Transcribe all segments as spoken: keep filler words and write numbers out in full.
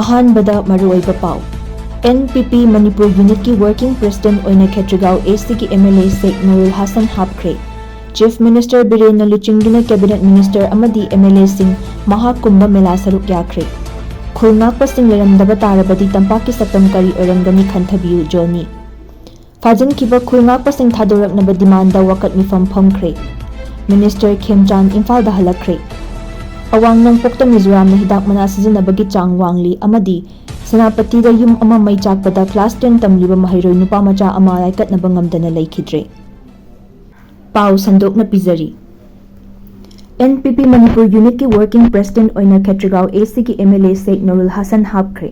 ꯑꯍꯥꯟꯕꯗ ꯃꯔꯨꯑꯣꯏꯕ ꯄꯥꯎ꯫ ꯑꯦꯟ ꯄꯤ ꯄꯤ ꯃꯅꯤꯄꯨꯔ ꯌꯨꯅꯤꯠꯀꯤ ꯋꯥꯔꯀꯤꯡ ꯄ꯭ꯔꯦꯁꯤꯗꯦꯟꯠ ꯑꯣꯏꯅ ꯈꯦꯇ꯭ꯔꯤꯒꯥꯎ ꯑꯦ ꯁꯤꯒꯤ M L A Sheikh Nurul Hasan ꯍꯥꯞꯈ꯭ꯔꯦ꯫ ꯆꯤꯐ ꯃꯤꯅꯤꯁꯇꯔ ꯕꯤꯔꯦꯟꯅ ꯂꯨꯆꯤꯡꯗꯨꯅ ꯀꯦꯕꯤꯅꯦꯠ ꯃꯤꯅꯤꯁꯇꯔ ꯑꯃꯗꯤ ꯑꯦꯝ ꯑꯦꯜ ꯑꯦꯁꯤꯡ ꯃꯍꯥ ꯀꯨꯝꯚ ꯃꯦꯂꯥ ꯁꯔꯨꯛ ꯌꯥꯈ꯭ꯔꯦ꯫ ꯈꯨꯜ ꯉꯥꯛꯄꯁꯤꯡ ꯂꯩꯔꯝꯗꯕ ꯇꯥꯔꯕꯗꯤ ꯇꯝꯄꯥꯛꯀꯤ ꯁꯛꯇꯝ ꯀꯔꯤ ꯑꯣꯏꯔꯝꯒꯅꯤ ꯈꯟꯊꯕꯤꯌꯨ, ꯖꯣꯅꯤ꯫ ꯐꯥꯖꯤꯟꯈꯤꯕ ꯈꯨꯜ ꯉꯥꯛꯄꯁꯤꯡ ꯊꯥꯗꯣꯔꯛꯅꯕ ꯗꯤꯃꯥꯟꯗ ꯋꯥꯀꯠ ꯃꯤꯐꯝ ꯐꯝꯈ꯭ꯔꯦ꯫ ꯃꯤꯅꯤꯁꯇꯔ ꯈꯦꯝꯆꯥꯟ ꯏꯝꯐꯥꯜꯗ ꯍꯜꯂꯛꯈ꯭ꯔꯦ꯫ ꯑꯋꯥꯡ ꯅꯣꯡꯄꯣꯛꯇ ꯃꯤꯖꯣꯔꯥꯝꯅ ꯍꯤꯗꯥꯛ ꯃꯅꯥ ꯁꯤꯖꯤꯟꯅꯕꯒꯤ ꯆꯥꯡ ꯋꯥꯡꯂꯤ ꯑꯃꯗꯤ ꯁꯦꯅꯥꯄꯇꯤꯗ ꯌꯨꯝ ꯑꯃ ꯃꯩ ꯆꯥꯛꯄꯗ ꯀ꯭ꯂꯥꯁ ꯇꯦꯟ ꯇꯝꯂꯤꯕ ꯃꯍꯩꯔꯣꯏ ꯅꯨꯄꯥ ꯃꯆꯥ ꯑꯃ ꯂꯥꯏꯀꯠꯅꯕ ꯉꯝꯗꯅ ꯂꯩꯈꯤꯗ꯭ꯔꯦ꯫ ꯄꯥꯎ ꯁꯟꯗꯣꯛꯅ ꯄꯤꯖꯔꯤ꯫ ꯑꯦꯟ ꯄꯤ ꯄꯤ ꯃꯅꯤꯄꯨꯔ ꯌꯨꯅꯤꯠꯀꯤ ꯋꯥꯔꯀꯤꯡ ꯄ꯭ꯔꯦꯁꯤꯗꯦꯟꯠ ꯑꯣꯏꯅ ꯈꯦꯇ꯭ꯔꯤꯒꯥꯎ ꯑꯦ ꯁꯤꯒꯤ M L A Sheikh Nurul Hasan ꯍꯥꯞꯈ꯭ꯔꯦ꯫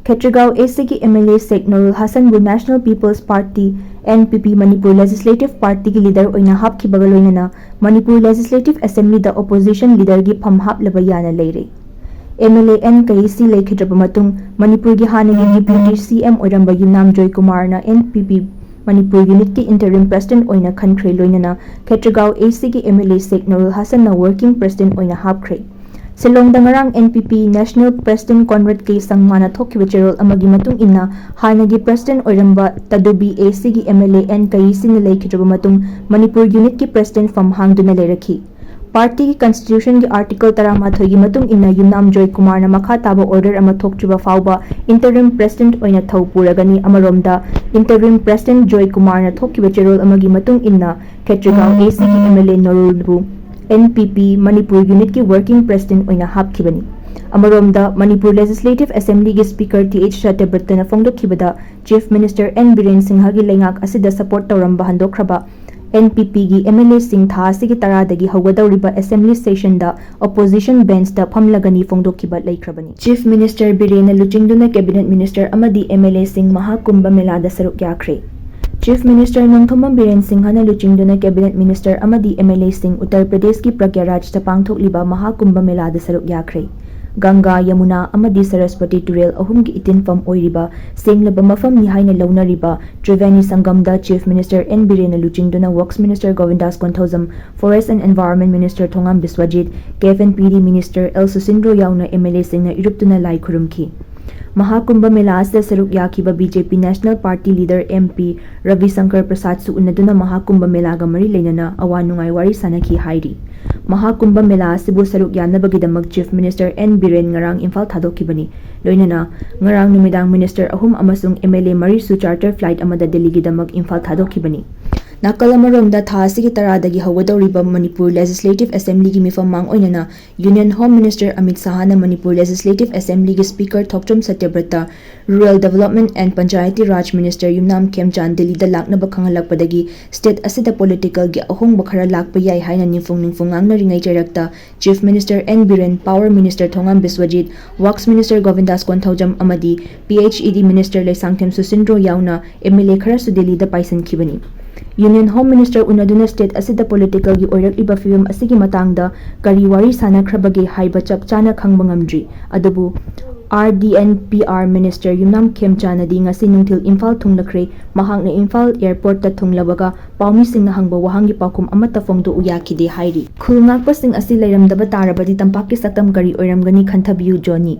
ꯈꯦꯇ꯭ꯔꯤꯒꯥꯎ ꯑꯦ ꯁꯤꯒꯤ M L A Sheikh Nurul ꯍꯥꯁꯟꯕꯨ National People's Party, N P P, Manipur legislative ꯄꯥꯔꯇꯤꯒꯤ ꯂꯤꯗꯔ ꯑꯣꯏꯅ ꯍꯥꯞꯈꯤꯕꯒ ꯂꯣꯏꯅꯅ ꯃꯅꯤꯄꯨꯔ ꯂꯦꯖꯤꯁꯂꯦꯇꯤꯚ ꯑꯦꯁꯦꯝꯕ꯭ꯂꯤꯗ ꯑꯣꯄꯣꯖꯤꯁꯟ ꯂꯤꯗꯔꯒꯤ ꯐꯝ ꯍꯥꯞꯂꯕ ꯌꯥꯅ ꯂꯩꯔꯦ꯫ ꯑꯦꯝ ꯑꯦꯜ ꯑꯦ ꯑꯦꯟ ꯀꯩꯁꯤ ꯂꯩꯈꯤꯗ꯭ꯔꯕ ꯃꯇꯨꯡ ꯃꯅꯤꯄꯨꯔꯒꯤ ꯍꯥꯟꯅꯒꯤ ꯗꯤꯄ꯭ꯌꯨꯇꯤ ꯁꯤ ꯑꯦꯝ ꯑꯣꯏꯔꯝꯕ ꯌꯨꯝꯅꯥꯝ ꯖꯣꯏꯀꯨꯃꯥꯔꯅ ꯑꯦꯟ ꯄꯤ ꯄꯤ ꯃꯅꯤꯄꯨꯔ ꯌꯨꯅꯤꯠꯀꯤ ꯏꯟꯇꯔꯤꯝ ꯄ꯭ꯔꯦꯁꯤꯗꯦꯟꯠ ꯑꯣꯏꯅ ꯈꯟꯈ꯭ꯔꯦ, ꯂꯣꯏꯅꯅ ꯈꯦꯇ꯭ꯔꯤꯒꯥꯎ ꯑꯦ ꯁꯤꯒꯤ M L A Sheikh Nurul ꯍꯥꯁꯟꯅ ꯋꯥꯔꯀꯤꯡ ꯄ꯭ꯔꯦꯁꯤꯗꯦꯟꯠ ꯑꯣꯏꯅ ꯍꯥꯞꯈ꯭ꯔꯦ꯫ ꯁꯤꯂꯣꯡꯗ ꯉꯔꯥꯡ N P P national president Conrad K ꯁꯪꯃꯥꯅ ꯊꯣꯛꯈꯤꯕ ꯆꯦꯔꯣꯜ ꯑꯃꯒꯤ ꯃꯇꯨꯡ ꯏꯟꯅ ꯍꯥꯟꯅꯒꯤ ꯄ꯭ꯔꯦꯁꯤꯗꯦꯟꯠ ꯑꯣꯏꯔꯝꯕ ꯇꯗꯨꯕꯤ ꯑꯦ ꯁꯤꯒꯤ ꯑꯦꯝ ꯑꯦꯜ ꯑꯦ ꯑꯦꯟ ꯀꯩꯁꯤꯅ ꯂꯩꯈꯤꯗ꯭ꯔꯕ ꯃꯇꯨꯡ ꯃꯅꯤꯄꯨꯔ ꯌꯨꯅꯤꯠꯀꯤ ꯄ꯭ꯔꯦꯁꯤꯗꯦꯟꯠ ꯐꯝ ꯍꯥꯡꯗꯨꯅ ꯂꯩꯔꯛꯈꯤ꯫ ꯄꯥꯔꯇꯤꯒꯤ ꯀꯟꯁꯇꯤꯇ꯭ꯌꯨꯁꯟꯒꯤ ꯑꯥꯔꯇꯤꯀꯜ ꯇꯔꯥꯃꯥꯊꯣꯏꯒꯤ ꯃꯇꯨꯡ ꯏꯟꯅ ꯌꯨꯝꯅꯥꯝ ꯖꯣꯏꯀꯨꯃꯥꯔꯅ ꯃꯈꯥ ꯇꯥꯕ ꯑꯣꯔꯗꯔ ꯑꯃ ꯊꯣꯛꯇ꯭ꯔꯤꯕ ꯐꯥꯎꯕ ꯏꯟꯇꯔꯤꯝ ꯄ꯭ꯔꯦꯁꯤꯗꯦꯟꯠ ꯑꯣꯏꯅ ꯊꯧ ꯄꯨꯔꯒꯅꯤ꯫ ꯑꯃꯔꯣꯝꯗ, ꯏꯟꯇꯔꯤꯝ ꯄ꯭ꯔꯦꯁꯤꯗꯦꯟꯠ ꯖꯣꯏꯀꯨꯃꯥꯔꯅ ꯊꯣꯛꯈꯤꯕ ꯆꯦꯔꯣꯜ ꯑꯃꯒꯤ ꯃꯇꯨꯡ ꯏꯟꯅ ꯈꯦꯇ꯭ꯔꯤꯒꯥꯎ ꯑꯦ ꯁꯤꯒꯤ ꯑꯦꯝ ꯑꯦꯜ ꯑꯦ ꯅꯨꯔꯨꯜꯕꯨ ꯑꯦꯟ ꯄꯤ ꯄꯤ ꯃꯅꯤꯄꯨꯔ ꯌꯨꯅꯤꯠꯀꯤ ꯋꯥꯔꯀꯤꯡ ꯄ꯭ꯔꯦꯁꯤꯗꯦꯟꯠ ꯑꯣꯏꯅ ꯍꯥꯞꯈꯤꯕꯅꯤ꯫ ꯑꯃꯔꯣꯝꯗ, ꯃꯅꯤꯄꯨꯔ ꯂꯦꯖꯤꯁꯂꯦꯇꯤꯚ ꯑꯦꯁꯦꯝꯕ꯭ꯂꯤꯒꯤ ꯁ꯭ꯄꯤꯀꯔ ꯇꯤ ꯑꯩꯆ ꯁꯇ꯭ꯌꯕ꯭ꯔꯇꯅ ꯐꯣꯡꯗꯣꯛꯈꯤꯕꯗ, ꯆꯤꯐ ꯃꯤꯅꯤꯁꯇꯔ ꯑꯦꯟ ꯕꯤꯔꯦꯟ ꯁꯤꯡꯍꯒꯤ ꯂꯩꯉꯥꯛ ꯑꯁꯤꯗ ꯁꯄꯣꯔꯠ ꯇꯧꯔꯝꯕ ꯍꯟꯗꯣꯛꯈ꯭ꯔꯕ ꯑꯦꯟ ꯄꯤ ꯄꯤꯒꯤ ꯑꯦꯝ ꯑꯦꯜ ꯑꯦꯁꯤꯡ ꯊꯥ ꯑꯁꯤꯒꯤ ꯇꯔꯥꯗꯒꯤ ꯍꯧꯒꯗꯧꯔꯤꯕ ꯑꯦꯁꯦꯝꯕ꯭ꯂꯤ ꯁꯦꯁꯟꯗ ꯑꯣꯄꯣꯖꯤꯁꯟ ꯕꯦꯟꯆꯇ ꯐꯝꯂꯒꯅꯤ ꯐꯣꯡꯗꯣꯛꯈꯤꯕ ꯂꯩꯈ꯭ꯔꯕꯅꯤ꯫ ꯆꯤꯐ ꯃꯤꯅꯤꯁꯇꯔ ꯕꯤꯔꯦꯟꯅ ꯂꯨꯆꯤꯡꯗꯨꯅ ꯀꯦꯕꯤꯅꯦꯠ ꯃꯤꯅꯤꯁꯇꯔ ꯑꯃꯗꯤ ꯑꯦꯝ ꯑꯦꯜ ꯑꯦꯁꯤꯡ ꯃꯍꯥ ꯀꯨꯝꯚ ꯃꯦꯂꯥꯗ ꯁꯔꯨꯛ ꯌꯥꯈ꯭ꯔꯦ꯫ ꯆꯤꯐ ꯃꯤꯅꯤꯁꯇꯔ ꯅꯣꯡꯊꯣꯝꯕꯝ ꯕꯤꯔꯦꯟ ꯁꯤꯡꯍꯅ ꯂꯨꯆꯤꯡꯗꯨꯅ ꯀꯦꯕꯤꯅꯦꯠ ꯃꯤꯅꯤꯁꯇꯔ ꯑꯃꯗꯤ ꯑꯦꯝ ꯑꯦꯜ ꯑꯦꯁꯤꯡ ꯎꯠꯇꯔ ꯄ꯭ꯔꯗꯦꯁꯀꯤ ꯄ꯭ꯔꯒ꯭ꯌꯥꯔꯥꯖꯇ ꯄꯥꯡꯊꯣꯛꯂꯤꯕ ꯃꯍꯥ ꯀꯨꯝꯚ ꯃꯦꯂꯥꯗ ꯁꯔꯨꯛ ꯌꯥꯈ꯭ꯔꯦ꯫ ꯒꯪꯒꯥ, ꯌꯃꯨꯅꯥ ꯑꯃꯗꯤ ꯁꯔꯁꯄꯇꯤ ꯇꯨꯔꯦꯜ ꯑꯍꯨꯝꯒꯤ ꯏꯇꯤꯟꯐꯝ ꯑꯣꯏꯔꯤꯕ ꯁꯦꯡꯂꯕ ꯃꯐꯝꯅꯤ ꯍꯥꯏꯅ ꯂꯧꯅꯔꯤꯕ ꯇ꯭ꯔꯤꯕꯦꯅꯤ ꯁꯪꯒꯝꯗ Chief Minister N ꯕꯤꯔꯦꯟꯅ ꯂꯨꯆꯤꯡꯗꯨꯅ Works Minister Govindas Konthoujam, Forest and Environment Minister Thongam Biswajit, K F and P D Minister L Susindro ꯌꯥꯎꯅ ꯑꯦꯝ ꯑꯦꯜ ꯑꯦꯁꯤꯡꯅ ꯏꯔꯨꯞꯇꯨꯅ ꯂꯥꯏ ꯈꯨꯔꯨꯝꯈꯤ꯫ ꯃꯍꯥꯀꯨꯝꯚ ꯃꯦꯂꯥ ꯑꯁꯤꯗ ꯁꯔꯨꯛ ꯌꯥꯈꯤꯕ B J P National Party Leader M P Rabi Shankar ꯄ꯭ꯔꯁꯥꯗꯁꯨ ꯎꯅꯗꯨꯅ ꯃꯍꯥꯀꯨꯝꯚ ꯃꯦꯂꯥꯒ ꯃꯔꯤ ꯂꯩꯅꯅ ꯑꯋꯥ ꯅꯨꯡꯉꯥꯏ ꯋꯥꯔꯤ ꯁꯥꯅꯈꯤ ꯍꯥꯏꯔꯤ꯫ ꯃꯍꯥꯀꯨꯝꯚ ꯃꯦꯂꯥ ꯑꯁꯤꯕꯨ ꯁꯔꯨꯛ ꯌꯥꯅꯕꯒꯤꯗꯃꯛ Chief Minister N ꯕꯤꯔꯦꯟ ꯉꯔꯥꯡ ꯏꯝꯐꯥꯜ ꯊꯥꯗꯣꯛꯈꯤꯕꯅꯤ꯫ ꯂꯣꯏꯅꯅ ꯉꯔꯥꯡ ꯅꯨꯃꯤꯗꯥꯡ Minister ꯑꯍꯨꯝ ꯑꯃꯁꯨꯡ ꯑꯦꯝ ꯑꯦꯜ ꯑꯦ ꯃꯔꯤꯁꯨ charter flight ꯑꯃꯗ ꯗꯦꯜꯂꯤꯒꯤꯗꯃꯛ ꯏꯝꯐꯥꯜ ꯊꯥꯗꯣꯛꯈꯤꯕꯅꯤ꯫ ꯅꯥꯀꯜ ꯑꯃꯔꯣꯝꯗ, ꯊꯥ ꯑꯁꯤꯒꯤ ꯇꯔꯥꯗꯒꯤ ꯍꯧꯒꯗꯧꯔꯤꯕ ꯃꯅꯤꯄꯨꯔ Legislative Assemblyꯒꯤ ꯃꯤꯐꯝ ꯃꯥꯡ ꯑꯣꯏꯅꯅ Union Home Minister Amit ꯁꯍꯥꯅ Manipur Legislative Assemblyꯒꯤ Speaker Thokchom ꯁꯇ꯭ꯌꯕ꯭ꯔꯇ, Rural Development and Panchayati Raj Minister ꯌꯨꯝꯅꯥꯝ ꯈꯦꯝꯆꯥꯟ ꯗꯤꯜꯂꯤꯗ ꯂꯥꯛꯅꯕ ꯈꯪꯍꯜꯂꯛꯄꯗꯒꯤ state ꯑꯁꯤꯗ politicalꯒꯤ ꯑꯍꯣꯡꯕ ꯈꯔ ꯂꯥꯛꯄ ꯌꯥꯏ ꯍꯥꯏꯅ ꯅꯤꯡꯐꯨꯡ ꯅꯤꯡꯐꯨꯡ ꯉꯥꯡꯅꯔꯤꯉꯩ ꯆꯩꯔꯛꯇ Chief Minister N Biren, Power Minister Thongam Biswajit, Works Minister Govindas Konthoujam ꯑꯃꯗꯤ P H E D Minister Leishangthem ꯁꯨꯁꯤꯟꯗ꯭ꯔꯣ ꯌꯥꯎꯅ ꯑꯦꯝ ꯑꯦꯜ ꯑꯦ ꯈꯔꯁꯨ ꯗꯤꯜꯂꯤꯗ ꯄꯥꯏꯁꯤꯟꯈꯤꯕꯅꯤ꯫ Union Home Minister ꯎꯅꯗꯨꯅ state ꯑꯁꯤꯗ politicalꯒꯤ ꯑꯣꯏꯔꯛꯂꯤꯕ ꯐꯤꯕꯝ ꯑꯁꯤꯒꯤ ꯃꯇꯥꯡꯗ ꯀꯔꯤ ꯋꯥꯔꯤ ꯁꯥꯅꯈ꯭ꯔꯕꯒꯦ ꯍꯥꯏꯕ ꯆꯞ ꯆꯥꯅ ꯈꯪꯕ ꯉꯝꯗ꯭ꯔꯤ꯫ ꯑꯗꯨꯕꯨ R D and P R Minister ꯌꯨꯝꯅꯥꯝ ꯈꯦꯝꯆꯥꯅꯗꯤ ꯉꯁꯤ ꯅꯨꯡꯊꯤꯜ ꯏꯝꯐꯥꯜ ꯊꯨꯡꯂꯈ꯭ꯔꯦ꯫ ꯃꯍꯥꯛꯅ ꯏꯝꯐꯥꯜ airportꯇ ꯊꯨꯡꯂꯕꯒ ꯄꯥꯎꯃꯤꯁꯤꯡꯅ ꯍꯪꯕ ꯋꯥꯍꯪꯒꯤ ꯄꯥꯎꯈꯨꯝ ꯑꯃꯠꯇ ꯐꯣꯡꯗꯣꯛꯎ ꯌꯥꯈꯤꯗꯦ ꯍꯥꯏꯔꯤ꯫ ꯈꯨꯜ ꯉꯥꯛꯄꯁꯤꯡ ꯑꯁꯤ ꯂꯩꯔꯝꯗꯕ ꯇꯥꯔꯕꯗꯤ ꯇꯝꯄꯥꯛꯀꯤ ꯁꯛꯇꯝ ꯀꯔꯤ ꯑꯣꯏꯔꯝꯒꯅꯤ ꯈꯟꯊꯕꯤꯌꯨ ꯖꯣꯅꯤ꯫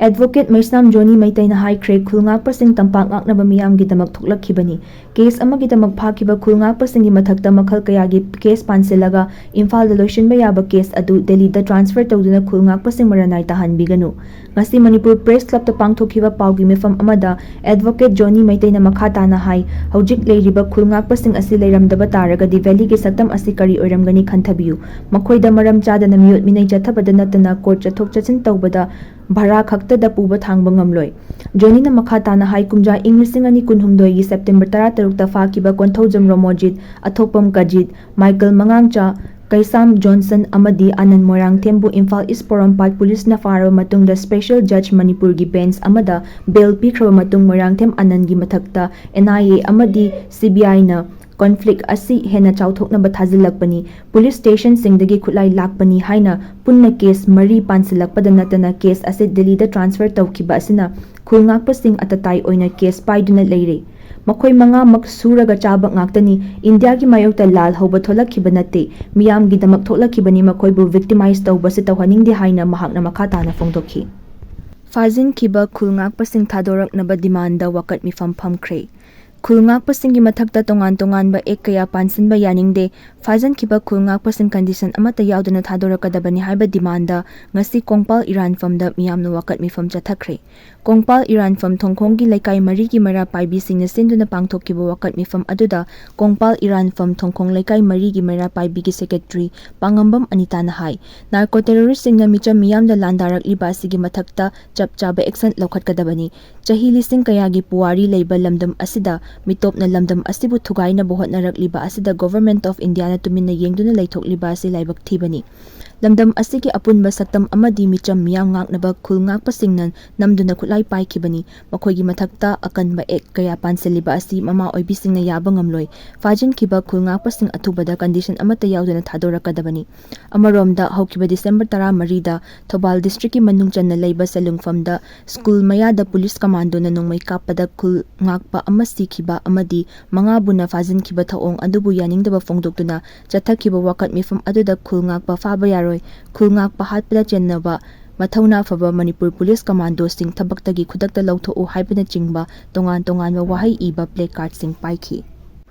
Advocate ꯃꯩꯁꯅꯥꯝ ꯖꯣꯅꯤ ꯃꯩꯇꯩꯅ ꯍꯥꯏꯈ꯭ꯔꯦ, ꯈꯨꯜ ꯉꯥꯛꯄꯁꯤꯡ ꯇꯝꯄꯥꯛ ꯉꯥꯛꯅꯕ ꯃꯤꯌꯥꯝꯒꯤꯗꯃꯛ ꯊꯣꯛꯂꯛꯈꯤꯕꯅꯤ꯫ Case ꯑꯃꯒꯤꯗꯃꯛ ꯐꯥꯈꯤꯕ ꯈꯨꯜ ꯉꯥꯛꯄꯁꯤꯡꯒꯤ ꯃꯊꯛꯇ ꯃꯈꯜ ꯀꯌꯥꯒꯤ case ꯄꯥꯟꯁꯤꯜꯂꯒ ꯏꯝꯐꯥꯜꯗ ꯂꯣꯏꯁꯤꯟꯕ ꯌꯥꯕ case ꯑꯗꯨ ꯗꯦꯜꯂꯤꯗ transfer ꯇꯧꯗꯨꯅ ꯈꯨꯜ ꯉꯥꯛꯄꯁꯤꯡ ꯃꯔꯅꯥꯏ ꯇꯥꯍꯟꯕꯤꯒꯅꯨ꯫ ꯉꯁꯤ ꯃꯅꯤꯄꯨꯔ Press Clubꯇ ꯄꯥꯡꯊꯣꯛꯈꯤꯕ ꯄꯥꯎꯒꯤ ꯃꯤꯐꯝ ꯑꯃꯗ Advocate ꯖꯣꯅꯤ ꯃꯩꯇꯩꯅ ꯃꯈꯥ ꯇꯥꯅ ꯍꯥꯏ, ꯍꯧꯖꯤꯛ ꯂꯩꯔꯤꯕ ꯈꯨꯜ ꯉꯥꯛꯄꯁꯤꯡ ꯑꯁꯤ ꯂꯩꯔꯝꯗꯕ ꯇꯥꯔꯒꯗꯤ valleyꯒꯤ ꯁꯛꯇꯝ ꯑꯁꯤ ꯀꯔꯤ ꯑꯣꯏꯔꯝꯒꯅꯤ ꯈꯟꯊꯕꯤꯌꯨ꯫ ꯃꯈꯣꯏꯗ ꯃꯔꯝ ꯆꯥꯗꯅ ꯃꯤꯑꯣꯠ ꯃꯤꯅꯩ ꯆꯠꯊꯕꯗ ꯅꯠꯇꯅ court ꯆꯠꯊꯣꯛ ꯆꯠꯁꯤꯟ ꯇꯧꯕꯗ ꯚꯔꯥ ꯈꯛꯇꯗ ꯄꯨꯕ ꯊꯥꯡꯕ ꯉꯝꯂꯣꯏ꯫ ꯖꯣꯅꯤꯅ ꯃꯈꯥ ꯇꯥꯅ ꯍꯥꯏ, ꯀꯨꯝꯖꯥ ꯏꯪ ꯂꯤꯁꯤꯡ ꯑꯅꯤ ꯀꯨꯟꯍꯨꯝꯗꯣꯏꯒꯤ September ꯇꯔꯥꯇꯔꯨꯛꯇ ꯐꯥꯈꯤꯕ ꯀꯣꯟꯊꯧꯖꯝ ꯔꯣꯃꯣꯖꯤꯠ, ꯑꯊꯣꯛꯄꯝ ꯀꯖꯤꯠ, ꯃꯥꯏꯀꯜ ꯃꯉꯥꯡꯆꯥ, ꯀꯩꯁꯥꯝ ꯖꯣꯟꯁꯟ ꯑꯃꯗꯤ ꯑꯅꯟ ꯃꯣꯏꯔꯥꯡꯊꯦꯝꯕꯨ ꯏꯝꯐꯥꯜ East ꯄꯣꯔꯣꯝꯄꯥꯠ ꯄꯨꯂꯤꯁꯅ ꯐꯥꯔꯕ ꯃꯇꯨꯡꯗ special judge ꯃꯅꯤꯄꯨꯔꯒꯤ bench ꯑꯃꯗ bail ꯄꯤꯈ꯭ꯔꯕ ꯃꯇꯨꯡ ꯃꯣꯏꯔꯥꯡꯊꯦꯝ ꯑꯅꯟꯒꯤ ꯃꯊꯛꯇ N I A ꯑꯃꯗꯤ C B Iꯅ ꯀꯣꯟꯐ꯭ꯂꯤꯛ ꯑꯁꯤ ꯍꯦꯟꯅ ꯆꯥꯎꯊꯣꯛꯅꯕ ꯊꯥꯖꯤꯜꯂꯛꯄꯅꯤ꯫ ꯄꯨꯂꯤꯁ ꯁ꯭ꯇꯦꯁꯟꯁꯤꯡꯗꯒꯤ ꯈꯨꯠꯂꯥꯏ ꯂꯥꯛꯄꯅꯤ ꯍꯥꯏꯅ ꯄꯨꯟꯅ ꯀꯦꯁ ꯃꯔꯤ ꯄꯥꯟꯁꯤꯜꯂꯛꯄꯗ ꯅꯠꯇꯅ ꯀꯦꯁ ꯑꯁꯤ ꯗꯤꯜꯂꯤꯗ ꯇ꯭ꯔꯥꯟꯁꯐꯔ ꯇꯧꯈꯤꯕ ꯑꯁꯤꯅ ꯈꯨꯜ ꯉꯥꯛꯄꯁꯤꯡ ꯑꯇꯇꯥꯏ ꯑꯣꯏꯅ ꯀꯦꯁ ꯄꯥꯏꯗꯨꯅ ꯂꯩꯔꯦ꯫ ꯃꯈꯣꯏ ꯃꯉꯥꯃꯛ ꯁꯨꯔꯒ ꯆꯥꯕ ꯉꯥꯛꯇꯅꯤ꯫ ꯏꯟꯗꯤꯌꯥꯒꯤ ꯃꯥꯌꯣꯛꯇ ꯂꯥꯜ ꯍꯧꯕ ꯊꯣꯛꯂꯛꯈꯤꯕ ꯅꯠꯇꯦ꯫ ꯃꯤꯌꯥꯝꯒꯤꯗꯃꯛ ꯊꯣꯛꯂꯛꯈꯤꯕꯅꯤ꯫ ꯃꯈꯣꯏꯕꯨ ꯚꯤꯛꯇꯤꯃꯥꯏꯖ ꯇꯧꯕꯁꯤ ꯇꯧꯍꯟꯅꯤꯡꯗꯦ ꯍꯥꯏꯅ ꯃꯍꯥꯛꯅ ꯃꯈꯥ ꯇꯥꯅ ꯐꯣꯡꯗꯣꯛꯈꯤ꯫ ꯐꯥꯖꯤꯟꯈꯤꯕ ꯈꯨꯜ ꯉꯥꯛꯄꯁꯤꯡ ꯊꯥꯗꯣꯔꯛꯅꯕ ꯗꯤꯃꯥꯟꯗ ꯋꯥꯀꯠ ꯃꯤꯐꯝ ꯐꯝꯈ꯭ꯔꯦ꯫ ꯈꯨꯜ ꯉꯥꯛꯄꯁꯤꯡꯒꯤ ꯃꯊꯛꯇ ꯇꯣꯉꯥꯟ ꯇꯣꯉꯥꯟꯕ ꯑꯦꯛ ꯀꯌꯥ ꯄꯥꯟꯁꯤꯟꯕ ꯌꯥꯅꯤꯡꯗꯦ꯫ ꯐꯥꯖꯤꯟꯈꯤꯕ ꯈꯨꯜ ꯉꯥꯛꯄꯁꯤꯡ ꯀꯟꯗꯤꯁꯟ ꯑꯃꯠꯇ ꯌꯥꯎꯗꯅ ꯊꯥꯗꯣꯔꯛꯀꯗꯕꯅꯤ ꯍꯥꯏꯕ ꯗꯤꯃꯥꯟꯗ ꯉꯁꯤ ꯀꯣꯡꯄꯥꯜ ꯏꯔꯥꯟꯐꯝꯗ ꯃꯤꯌꯥꯝꯅ ꯋꯥꯀꯠ ꯃꯤꯐꯝ ꯆꯠꯊꯈ꯭ꯔꯦ꯫ ꯀꯣꯡꯄꯥꯜ ꯏꯔꯥꯟꯐꯝ ꯊꯣꯡꯈꯣꯡꯒꯤ ꯂꯩꯀꯥꯏ ꯃꯔꯤꯒꯤ ꯃꯩꯔꯥ ꯄꯥꯏꯕꯤꯁꯤꯡꯅ ꯁꯤꯟꯗꯨꯅ ꯄꯥꯡꯊꯣꯛꯈꯤꯕ ꯋꯥꯀꯠ ꯃꯤꯐꯝ ꯑꯗꯨꯗ ꯀꯣꯡꯄꯥꯜ ꯏꯔꯥꯟꯐꯝ ꯊꯣꯡꯈꯣꯡ ꯂꯩꯀꯥꯏ ꯃꯔꯤꯒꯤ ꯃꯩꯔꯥ ꯄꯥꯏꯕꯤꯒꯤ ꯁꯦꯀ꯭ꯔꯦꯇꯔꯤ ꯄꯥꯉꯝꯕꯝ ꯑꯅꯤꯇꯥꯅ ꯍꯥꯏ, ꯅꯥꯔꯀꯣ ꯇꯦꯔꯣꯔꯤꯁꯁꯤꯡꯅ ꯃꯤꯆꯝ ꯃꯤꯌꯥꯝꯗ ꯂꯥꯟꯗꯥꯔꯛꯂꯤꯕ ꯑꯁꯤꯒꯤ ꯃꯊꯛꯇ ꯆꯞ ꯆꯥꯕ ꯑꯦꯛꯁꯟ ꯂꯧꯈꯠꯀꯗꯕꯅꯤ꯫ ꯆꯍꯤ ꯂꯤꯁꯤꯡ ꯀꯌꯥꯒꯤ ꯄꯨꯋꯥꯔꯤ ꯂꯩꯕ ꯂꯝꯗꯝ ꯑꯁꯤꯗ ꯃꯤꯇꯣꯞꯅ ꯂꯝꯗꯝ ꯑꯁꯤꯕꯨ ꯊꯨꯒꯥꯏꯅꯕ ꯍꯣꯠꯅꯔꯛꯂꯤꯕ ꯑꯁꯤꯗ Government of Indiaꯅ ꯇꯨꯃꯤꯟꯅ ꯌꯦꯡꯗꯨꯅ ꯂꯩꯊꯣꯛꯂꯤꯕ ꯑꯁꯤ ꯂꯥꯏꯕꯛ ꯊꯤꯕꯅꯤ꯫ ꯂꯝꯗꯝ ꯑꯁꯤꯒꯤ ꯑꯄꯨꯟꯕ ꯁꯛꯇꯝ ꯑꯃꯗꯤ ꯃꯤꯆꯝ ꯃꯤꯌꯥꯝ ꯉꯥꯛꯅꯕ ꯈꯨꯜ ꯉꯥꯛꯄꯁꯤꯡꯅ ꯅꯝꯗꯨꯅ ꯈꯨꯠꯂꯥꯏ ꯄꯥꯏꯈꯤꯕꯅꯤ꯫ ꯃꯈꯣꯏꯒꯤ ꯃꯊꯛꯇ ꯑꯀꯟꯕ ꯑꯦꯛ ꯀꯌꯥ ꯄꯥꯟꯁꯤꯜꯂꯤꯕ ꯑꯁꯤ ꯃꯃꯥ ꯑꯣꯏꯕꯤꯁꯤꯡꯅ ꯌꯥꯕ ꯉꯝꯂꯣꯏ꯫ ꯐꯥꯖꯤꯟꯈꯤꯕ ꯈꯨꯜ ꯉꯥꯛꯄꯁꯤꯡ ꯑꯊꯨꯕꯗ ꯀꯟꯗꯤꯁꯟ ꯑꯃꯠꯇ ꯌꯥꯎꯗꯅ ꯊꯥꯗꯣꯔꯛꯀꯗꯕꯅꯤ꯫ ꯑꯃꯔꯣꯝꯗ, ꯍꯧꯈꯤꯕ ꯗꯤꯁꯦꯝꯕꯔ ꯇꯔꯥꯃꯔꯤꯗ ꯊꯧꯕꯥꯜ ꯗꯤꯁꯇ꯭ꯔꯤꯛꯀꯤ ꯃꯅꯨꯡ ꯆꯟꯅ ꯂꯩꯕ ꯁꯦꯂꯨꯡꯐꯝꯗ ꯁ꯭ꯀꯨꯜ ꯃꯌꯥꯗ ꯄꯨꯂꯤꯁ ꯀꯃꯥꯟꯗꯣꯅ ꯅꯣꯡꯃꯩ ꯀꯥꯞꯄꯗ ꯈꯨꯜ ꯉꯥꯛꯄ ꯑꯃ ꯁꯤꯈꯤꯕ ꯑꯃꯗꯤ ꯃꯉꯥꯕꯨꯅ ꯐꯥꯖꯤꯟꯈꯤꯕ ꯊꯧꯑꯣꯡ ꯑꯗꯨꯕꯨ ꯌꯥꯅꯤꯡꯗꯕ ꯐꯣꯡꯗꯣꯛꯇꯨꯅ ꯆꯠꯊꯈꯤꯕ ꯋꯥꯀꯠ ꯃꯤꯐꯝ ꯑꯗꯨꯗ ꯈꯨꯜ ꯉꯥꯛꯄ ꯐꯥꯕ ꯌꯥꯔꯣꯏ, ꯈꯨꯜ ꯉꯥꯛꯄ ꯍꯥꯠꯄꯗ ꯆꯦꯟꯅꯕ ꯃꯊꯧꯅꯥ ꯐꯕ ꯃꯅꯤꯄꯨꯔ ꯄꯨꯂꯤꯁ ꯀꯃꯥꯟꯗꯣꯁꯤꯡ ꯊꯕꯛꯇꯒꯤ ꯈꯨꯗꯛꯇ ꯂꯧꯊꯣꯛꯎ ꯍꯥꯏꯕꯅꯆꯤꯡꯕ ꯇꯣꯉꯥꯟ ꯇꯣꯉꯥꯟꯕ ꯋꯥꯍꯩ ꯏꯕ ꯄ꯭ꯂꯦ ꯀꯥꯔꯗꯁꯤꯡ ꯄꯥꯏꯈꯤ꯫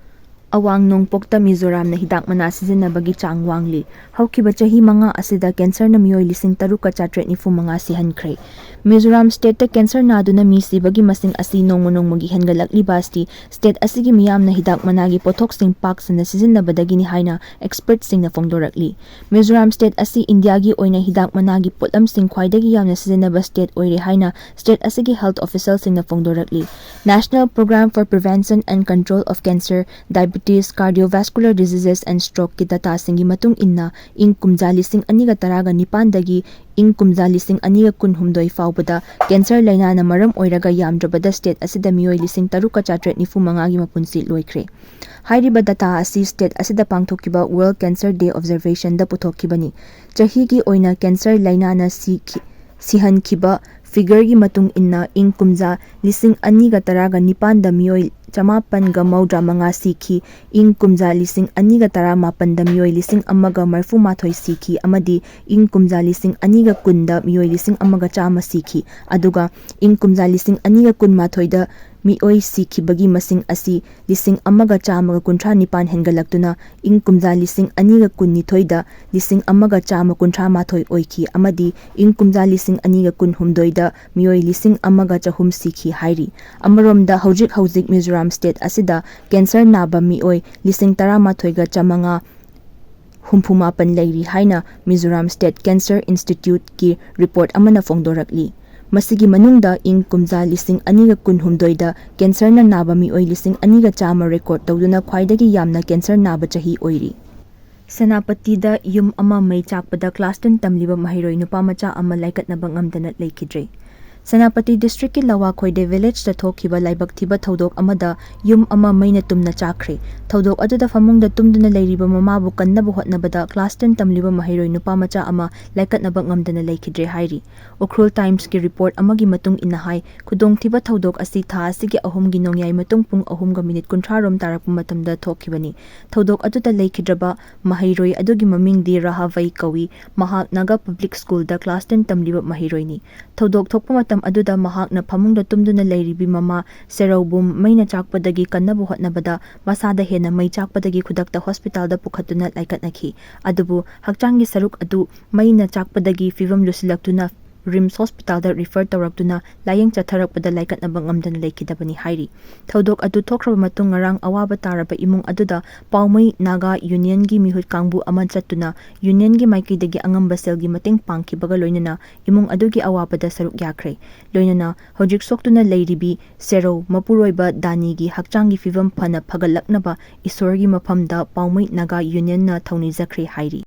ꯑꯋꯥꯡ ꯅꯣꯡꯄꯣꯛꯇ ꯃꯤꯖꯣꯔꯥꯝꯅ ꯍꯤꯗꯥꯛ ꯃꯅꯥ ꯁꯤꯖꯤꯟꯅꯕꯒꯤ ꯆꯥꯡ ꯋꯥꯡꯂꯤ꯫ ꯍꯧꯈꯤꯕ ꯆꯍꯤ ꯃꯉꯥ ꯑꯁꯤꯗ ꯀꯦꯟꯁꯔꯅ ꯃꯤꯑꯣꯏ ꯂꯤꯁꯤꯡ ꯇꯔꯨꯛꯀ ꯆꯥꯇ꯭ꯔꯦꯠ ꯅꯤꯐꯨ ꯃꯉꯥ ꯁꯤꯍꯟꯈ꯭ꯔꯦ꯫ ꯃꯤꯖꯣꯔꯥꯝ ꯁ꯭ꯇꯦꯠꯇ ꯀꯦꯟꯁꯔ ꯅꯥꯗꯨꯅ ꯃꯤ ꯁꯤꯕꯒꯤ ꯃꯁꯤꯡ ꯑꯁꯤ ꯅꯣꯡꯃ ꯅꯣꯡꯃꯒꯤ ꯍꯦꯟꯒꯠꯂꯛꯂꯤꯕ ꯑꯁꯤ ꯁ꯭ꯇꯦꯠ ꯑꯁꯤꯒꯤ ꯃꯤꯌꯥꯝꯅ ꯍꯤꯗꯥꯛ ꯃꯅꯥꯒꯤ ꯄꯣꯠꯊꯣꯛꯁꯤꯡ ꯄꯥꯛ ꯁꯟꯅ ꯁꯤꯖꯤꯟꯅꯕꯗꯒꯤꯅꯤ ꯍꯥꯏꯅ ꯑꯦꯛꯁꯄꯔꯠꯁꯤꯡꯅ ꯐꯣꯡꯗꯣꯔꯛꯂꯤ꯫ ꯃꯤꯖꯣꯔꯥꯝ ꯁ꯭ꯇꯦꯠ ꯑꯁꯤ ꯏꯟꯗꯤꯌꯥꯒꯤ ꯑꯣꯏꯅ ꯍꯤꯗꯥꯛ ꯃꯅꯥꯒꯤ ꯄꯣꯠꯂꯝꯁꯤꯡ ꯈ꯭ꯋꯥꯏꯗꯒꯤ ꯌꯥꯝꯅ ꯁꯤꯖꯤꯟꯅꯕ ꯁ꯭ꯇꯦꯠ ꯑꯣꯏꯔꯦ ꯍꯥꯏꯅ ꯁ꯭ꯇꯦꯠ ꯑꯁꯤꯒꯤ health ꯑꯣꯐꯤꯁꯤꯌꯦꯜꯁꯤꯡꯅ ꯐꯣꯡꯗꯣꯔꯛꯂꯤ꯫ National Program for Prevention and Control of Cancer, Diabetes, Cardiovascular Diseases and Stroke ꯀꯤ data ꯁꯤꯡꯒꯤ ꯃꯇꯨꯡ ꯏꯟꯅ, ꯏꯪ ꯀꯨꯝꯖꯥ ꯂꯤꯁꯤꯡ ꯑꯅꯤꯒ ꯇꯔꯥꯒ ꯅꯤꯄꯥꯟꯗꯒꯤ ꯏꯪ ꯀꯨꯝꯖꯥ ꯂꯤꯁꯤꯡ ꯑꯅꯤꯒ ꯀꯨꯟꯍꯨꯝꯗꯣꯏ ꯐꯥꯎꯕꯗ cancer ꯂꯥꯏꯅꯥꯅ ꯃꯔꯝ ꯑꯣꯏꯔꯒ ꯌꯥꯝꯗ꯭ꯔꯕꯗ state ꯑꯁꯤꯗ ꯃꯤꯑꯣꯏ ꯂꯤꯁꯤꯡ ꯇꯔꯨꯛꯀ ꯆꯥꯇ꯭ꯔꯦꯠ ꯅꯤꯐꯨ ꯃꯉꯥꯒꯤ ꯃꯄꯨꯟꯁꯤ ꯂꯣꯏꯈ꯭ꯔꯦ꯫ ꯍꯥꯏꯔꯤꯕ data ꯑꯁꯤ state ꯑꯁꯤꯗ ꯄꯥꯡꯊꯣꯛꯈꯤꯕ World Cancer Day Observation ꯗ ꯄꯨꯊꯣꯛꯈꯤꯕꯅꯤ꯫ ꯆꯍꯤꯒꯤ ꯑꯣꯏꯅ cancer ꯂꯥꯏꯅꯥꯅ ꯁꯤꯈꯤ-, ꯁꯤꯍꯟꯈꯤꯕ figure ꯒꯤ ꯃꯇꯨꯡ ꯏꯟꯅ, ꯏꯪ ꯀꯨꯝꯖꯥ ꯂꯤꯁꯤꯡ ꯑꯅꯤꯒ ꯇꯔꯥꯒ ꯅꯤꯄꯥꯟꯗ ꯃꯤꯑꯣꯏ ꯆꯃꯥꯄꯟꯒ ꯃꯧꯗ꯭ꯔꯥ ꯃꯉꯥ ꯁꯤꯈꯤ, ꯏꯪ ꯀꯨꯝꯖꯥ ꯂꯤꯁꯤꯡ ꯑꯅꯤꯒ ꯇꯔꯥꯃꯥꯄꯟꯗ ꯃꯤꯑꯣꯏ ꯂꯤꯁꯤꯡ ꯑꯃꯒ ꯃꯔꯤꯐꯨ ꯃꯥꯊꯣꯏ ꯁꯤꯈꯤ, ꯑꯃꯗꯤ ꯏꯪ ꯀꯨꯝꯖꯥ ꯂꯤꯁꯤꯡ ꯑꯅꯤꯒ ꯀꯨꯟꯗ ꯃꯤꯑꯣꯏ ꯂꯤꯁꯤꯡ ꯑꯃꯒ ꯆꯥꯝꯃ ꯁꯤꯈꯤ꯫ ꯑꯗꯨꯒ ꯏꯪ ꯀꯨꯝꯖꯥ ꯂꯤꯁꯤꯡ ꯑꯅꯤꯒ ꯀꯨꯟꯃꯥꯊꯣꯏꯗ ꯃꯤꯑꯣꯏ ꯁꯤꯈꯤꯕꯒꯤ ꯃꯁꯤꯡ ꯑꯁꯤ ꯂꯤꯁꯤꯡ ꯑꯃꯒ ꯆꯥꯝꯃꯒ ꯀꯨꯟꯊ꯭ꯔꯥ ꯅꯤꯄꯥꯟ ꯍꯦꯟꯒꯠꯂꯛꯇꯨꯅ ꯏꯪ ꯀꯨꯝꯖꯥ ꯂꯤꯁꯤꯡ ꯑꯅꯤꯒ ꯀꯨꯟꯅꯤꯊꯣꯏꯗ ꯂꯤꯁꯤꯡ ꯑꯃꯒ ꯆꯥꯝꯃ ꯀꯨꯟꯊ꯭ꯔꯥ ꯃꯥꯊꯣꯏ ꯑꯣꯏꯈꯤ, ꯑꯃꯗꯤ ꯏꯪ ꯀꯨꯝꯖꯥ ꯂꯤꯁꯤꯡ ꯑꯅꯤꯒ ꯀꯨꯟꯍꯨꯝꯗꯣꯏꯗ ꯃꯤꯑꯣꯏ ꯂꯤꯁꯤꯡ ꯑꯃꯒ ꯆꯍꯨꯝ ꯁꯤꯈꯤ ꯍꯥꯏꯔꯤ꯫ ꯑꯃꯔꯣꯝꯗ, ꯍꯧꯖꯤꯛ ꯍꯧꯖꯤꯛ ꯃꯤꯖꯣꯔꯥꯝ state ꯑꯁꯤꯗ cancer ꯅꯥꯕ ꯃꯤꯑꯣꯏ ꯂꯤꯁꯤꯡ ꯇꯔꯥꯃꯥꯊꯣꯏꯒ ꯆꯥꯝꯃꯉꯥ ꯍꯨꯝꯐꯨ ꯃꯥꯄꯟ ꯂꯩꯔꯤ ꯍꯥꯏꯅ ꯃꯤꯖꯣꯔꯥꯝ State Cancer Institute ꯀꯤ report ꯑꯃꯅ ꯐꯣꯡꯗꯣꯔꯛꯂꯤ꯫ ꯃꯁꯤꯒꯤ ꯃꯅꯨꯡꯗ ꯏꯪ ꯀꯨꯝꯖꯥ ꯂꯤꯁꯤꯡ ꯑꯅꯤꯒ ꯀꯨꯟꯍꯨꯝꯗꯣꯏꯗ cancer ꯅ ꯅꯥꯕ ꯃꯤꯑꯣꯏ ꯂꯤꯁꯤꯡ ꯑꯅꯤꯒ ꯆꯥꯝꯃ record ꯇꯧꯗꯨꯅ ꯈ꯭ꯋꯥꯏꯗꯒꯤ ꯌꯥꯝꯅ cancer ꯅꯥꯕ ꯆꯍꯤ ꯑꯣꯏꯔꯤ꯫ ꯁꯦꯅꯥꯄꯇꯤꯗ ꯌꯨꯝ ꯑꯃ ꯃꯩ ꯆꯥꯛꯄꯗ class ten ꯇꯝꯂꯤꯕ ꯃꯍꯩꯔꯣꯏ ꯅꯨꯄꯥ ꯃꯆꯥ ꯑꯃ ꯂꯥꯏꯀꯠꯅꯕ ꯉꯝꯗꯅ ꯂꯩꯈꯤꯗ꯭ꯔꯦ꯫ ꯁꯦꯅꯥꯄꯇꯤ district ꯀꯤ ꯂꯋꯥꯈꯣꯏꯗꯦ village ꯇ ꯊꯣꯛꯈꯤꯕ ꯂꯥꯏꯕꯛ ꯊꯤꯕ ꯊꯧꯗꯣꯛ ꯑꯃꯗ ꯌꯨꯝ ꯑꯃ ꯃꯩꯅ ꯇꯨꯝꯅ ꯆꯥꯛꯈ꯭ꯔꯦ꯫ ꯊꯧꯗꯣꯛ ꯑꯗꯨꯗ ꯐꯃꯨꯡꯗ ꯇꯨꯝꯗꯨꯅ ꯂꯩꯔꯤꯕ ꯃꯃꯥꯕꯨ ꯀꯟꯅꯕ ꯍꯣꯠꯅꯕꯗ class ten ꯇꯝꯂꯤꯕ ꯃꯍꯩꯔꯣꯏ ꯅꯨꯄꯥ ꯃꯆꯥ ꯑꯃ ꯂꯥꯏꯀꯠꯅꯕ ꯉꯝꯗꯅ ꯂꯩꯈꯤꯗ꯭ꯔꯦ ꯍꯥꯏꯔꯤ꯫ ꯎꯈ꯭ꯔꯨꯜ Times ꯀꯤ report ꯑꯃꯒꯤ ꯃꯇꯨꯡ ꯏꯟꯅ ꯍꯥꯏ, ꯈꯨꯗꯣꯡꯊꯤꯕ ꯊꯧꯗꯣꯛ ꯑꯁꯤ ꯊꯥ ꯑꯁꯤꯒꯤ ꯑꯍꯨꯝꯒꯤ ꯅꯣꯡꯌꯥꯏ ꯃꯇꯨꯡ ꯄꯨꯡ ꯑꯍꯨꯝꯒ minute ꯀꯨꯟꯊ꯭ꯔꯥ ꯔꯣꯝ ꯇꯥꯔꯛꯄ ꯃꯇꯝꯗ ꯊꯣꯛꯈꯤꯕꯅꯤ꯫ ꯊꯧꯗꯣꯛ ꯑꯗꯨꯗ ꯂꯩꯈꯤꯗ꯭ꯔꯕ ꯃꯍꯩꯔꯣꯏ ꯑꯗꯨꯒꯤ ꯃꯃꯤꯡꯗꯤ ꯔꯥꯍꯥꯚꯩ ꯀꯧꯏ꯫ ꯃꯍꯥꯛ ꯅꯥꯒꯥ Public School ꯗ class ten ꯇꯝꯂꯤꯕ ꯃꯍꯩꯔꯣꯏꯅꯤ꯫ ꯊꯧꯗꯣꯛ ꯊꯣꯛꯄ ꯃꯇꯝ ꯑꯗꯨꯗ ꯃꯍꯥꯛꯅ ꯐꯃꯨꯡꯗ ꯇꯨꯝꯗꯨꯅ ꯂꯩꯔꯤꯕꯤ ꯃꯃꯥ ꯁꯦꯔꯧꯕꯨꯝ ꯃꯩꯅ ꯆꯥꯛꯄꯗꯒꯤ ꯀꯟꯅꯕ ꯍꯣꯠꯅꯕꯗ ꯃꯁꯥꯗ ꯍꯦꯟꯅ ꯃꯩ ꯆꯥꯛꯄꯗꯒꯤ ꯈꯨꯗꯛꯇ hospital ꯗ ꯄꯨꯈꯠꯇꯨꯅ ꯂꯥꯏꯀꯠꯅꯈꯤ꯫ ꯑꯗꯨꯕꯨ ꯍꯛꯆꯥꯡꯒꯤ ꯁꯔꯨꯛ ꯑꯗꯨ ꯃꯩꯅ ꯆꯥꯛꯄꯗꯒꯤ ꯐꯤꯚꯝ ꯂꯨꯁꯤꯜꯂꯛꯇꯨꯅ ꯔꯤꯝꯁ ꯍꯣꯁꯄꯤꯇꯥꯜꯗ ꯔꯤꯐꯔ ꯇꯧꯔꯛꯇꯨꯅ ꯂꯥꯌꯦꯡ ꯆꯠꯊꯔꯛꯄꯗ ꯂꯥꯏꯀꯠꯅꯕ ꯉꯝꯗꯅ ꯂꯩꯈꯤꯗꯕꯅꯤ ꯍꯥꯏꯔꯤ꯫ ꯊꯧꯗꯣꯛ ꯑꯗꯨ ꯊꯣꯛꯈ꯭ꯔꯕ ꯃꯇꯨꯡ ꯉꯔꯥꯡ ꯑꯋꯥꯕ ꯇꯥꯔꯕ ꯏꯃꯨꯡ ꯑꯗꯨꯗ ꯄꯥꯎꯃꯩ ꯅꯥꯒꯥ ꯌꯨꯅꯤꯌꯟꯒꯤ ꯃꯤꯍꯨꯠ ꯀꯥꯡꯕꯨ ꯑꯃ ꯆꯠꯇꯨꯅ ꯌꯨꯅꯤꯌꯟꯒꯤ ꯃꯥꯏꯀꯩꯗꯒꯤ ꯑꯉꯝꯕ ꯁꯦꯜꯒꯤ ꯃꯇꯦꯡ ꯄꯥꯡꯈꯤꯕꯒ ꯂꯣꯏꯅꯅ ꯏꯃꯨꯡ ꯑꯗꯨꯒꯤ ꯑꯋꯥꯕꯗ ꯁꯔꯨꯛ ꯌꯥꯈ꯭ꯔꯦ꯫ ꯂꯣꯏꯅꯅ ꯍꯧꯖꯤꯛ ꯁꯣꯛꯇꯨꯅ ꯂꯩꯔꯤꯕꯤ ꯁꯦꯔꯧ ꯃꯄꯨꯔꯣꯏꯕ ꯗꯥꯅꯤꯒꯤ ꯍꯛꯆꯥꯡꯒꯤ ꯐꯤꯕꯝ ꯐꯅ ꯐꯒꯠꯂꯛꯅꯕ ꯏꯁꯣꯔꯒꯤ ꯃꯐꯝꯗ ꯄꯥꯎꯃꯩ ꯅꯥꯒꯥ ꯌꯨꯅꯤꯌꯟꯅ ꯊꯧꯅꯤꯖꯈ꯭ꯔꯦ ꯍꯥꯏꯔꯤ꯫